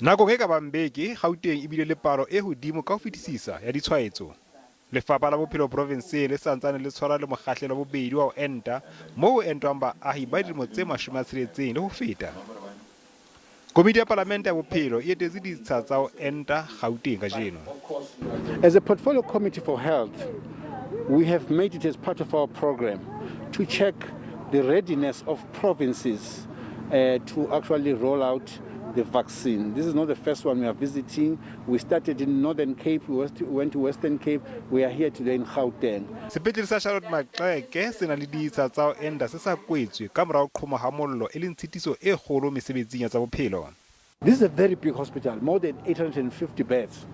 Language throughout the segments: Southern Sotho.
Nakong e ka bang beke, Gauteng e bile le palo e hodimo ka ho fetisisa ya ditshwaetso. Lefapha la Bophelo provenseng le sa ntsane le tshwara le mokgahlelo wa bobedi wa ho enta, moo ho entwang baahi ba dilemo tse 60 le ho feta. Komiti ya Palamente ya Bophelo e etetse ditsha tsa ho enta Gauteng kajeno. As a portfolio committee for health, we have made it as part of our program to check the readiness of provinces to actually roll out the vaccine. This is not the first one we are visiting. We started in Northern Cape, we went to Western Cape, we are here today in Gauteng. Sepetlele sa Charlotte Maxeke se na le ditsha tsa ho enta se sa kwetswe ka mora ho qhoma ha mollo, e leng tshitiso e kgolo mesebetsing ya tsa bophelo. This is a very big hospital, more than 850 beds.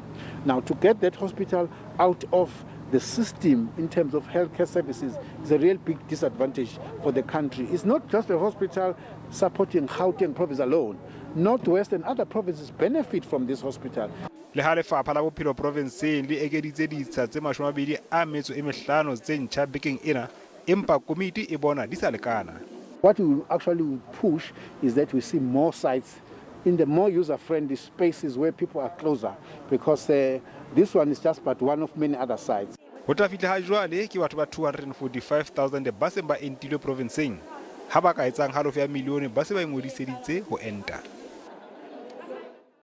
Now, to get that hospital out of the system in terms of healthcare services is a real big disadvantage for the country. It's not just a hospital supporting Gauteng province alone. Northwest and other provinces benefit from this hospital. Le ha Lefapha la Bophelo provenseng le ekeditse ditsha tse 25 tse ntjha bekeng ena, empa komiti e bona di sa lekana. What we actually push is that we see more sites in the more user-friendly spaces where people are closer, because this one is just but one of many other sites. Ho tla fihla ha jwale ke batho ba 245 000 ba seng ba entilwe provenseng, ha ba ka etsang halofo ya milione ba se ba ingodiseditse ho enta.